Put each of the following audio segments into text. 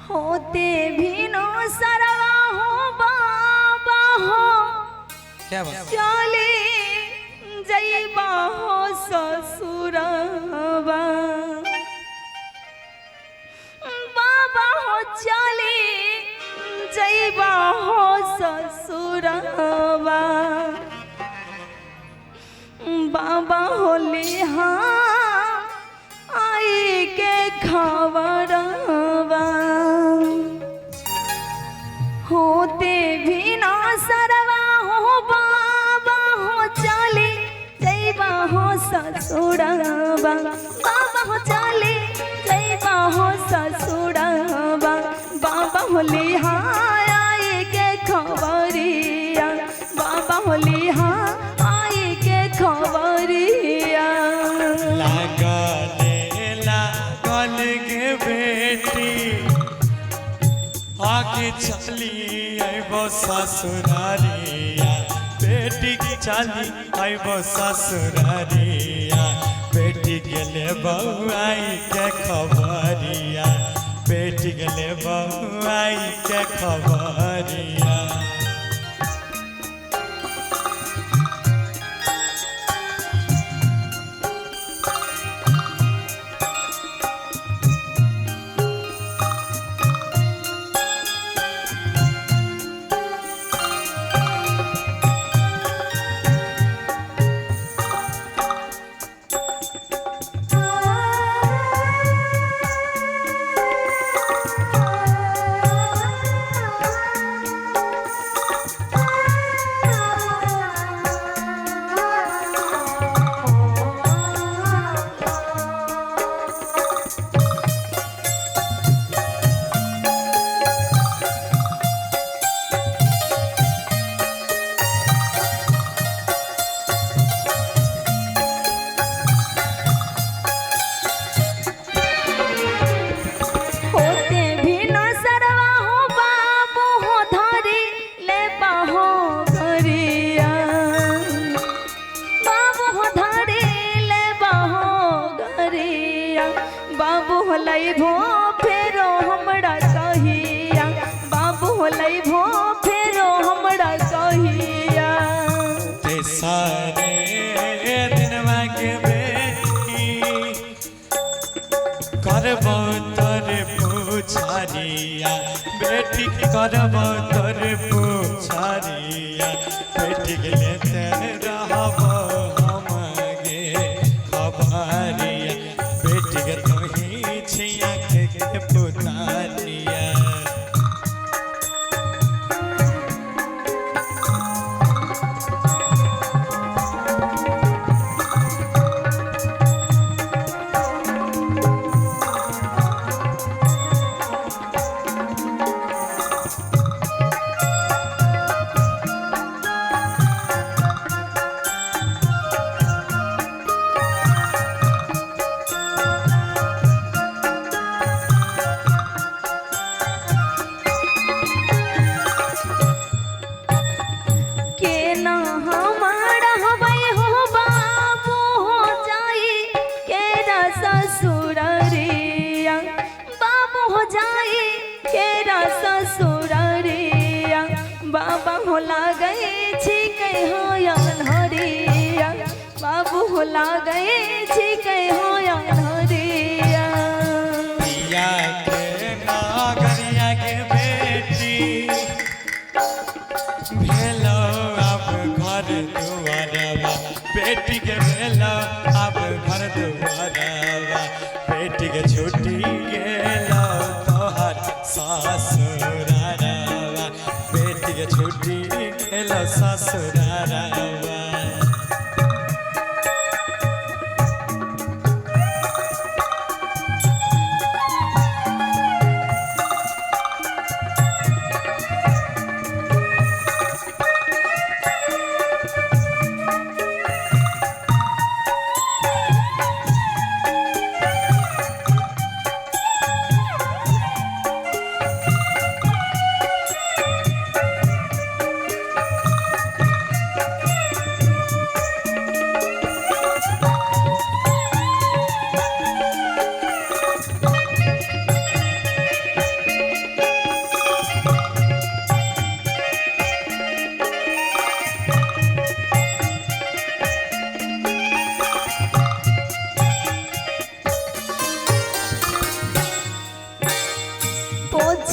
होते भीनो सरवा हो बाबा हो। क्या बात। चले जइबा हो ससुरवा, बाबा हो चले जइबा हो ससुरवा, बाबा होले हाँ आई के खबरवा। होते भी ना सरवा हो बाबा हो चले जइबा हो ससुरवा, बाबा हो चले जइबा हो ससुरवा, बाबा होले हाँ आई के खबरिया, बाबा होले हाँ आई के खबरिया। लागले लागल गे बेटी आगे चली अइबो ससुरारिया, बेटी चली अइबो ससुरारिया, बेटी गेले बउआई के खबरिया, बेटी गेले बउआई के खबरिया। होते भी न सरवा हो बाबू हो धारी ले बाहो गरिया, बाबू हो धारी ले बाहो गरिया, बाबू हो लइभो फेरो हमरा कहिया, बाबू हो लइभो फेरो हमरा कहिया। सारे दिनवा के बेटी करबो तोर पुछारिया, बेटी करबो तोर पुछारिया, बेटी के लेते रहबो हम गे खबरिया, बेटी के तुही छिया के पुतारिया। केना हमारा हवै हो बाबू हो जाई केरा ससुररिया, बाबू हो जाई केरा ससुररिया, बाबा हो लागै छिकै हो अन्हरिया, बाबू हो लागै छिकै हो अन्हरिया। पिया के नागरिया के बेटी भेलो अब घर दुआरवा, बेटी के भेलो अब घर दुआरवा, बेटी के छुट्टी गेलो तोहर ससुरारवा, बेटी के छुट्टी गेलो ससुरारवा।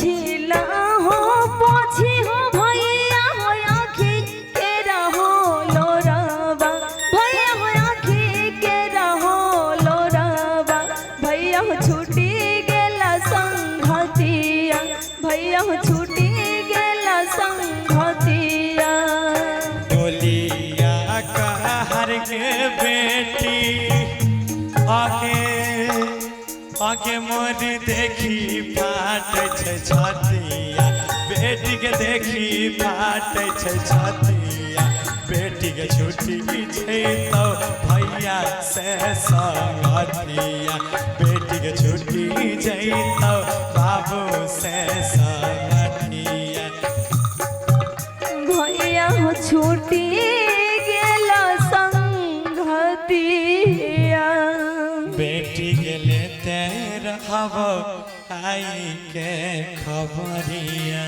पोछिला हो पोछी हो भैया हो आँखी के रहो लोरावा, भैया हो आँखी के रहो लोरावा, भैया हो छूटी गेला संघतिया, भैया हो छूटी गेला संघतिया। डोलिया कहर के बेटी आगे आगे मोर देखी फाट छै छतिया, बेटी के देखी फाट छै छतिया, बेटी के छुट्टी छै तो भैया से संगतिया, बेटी के छुट्टी छै तो बाबू से संगतिया। भैया हो छूटी गेला संघतिया। बेटी के लेते रहब आई के खबरिया।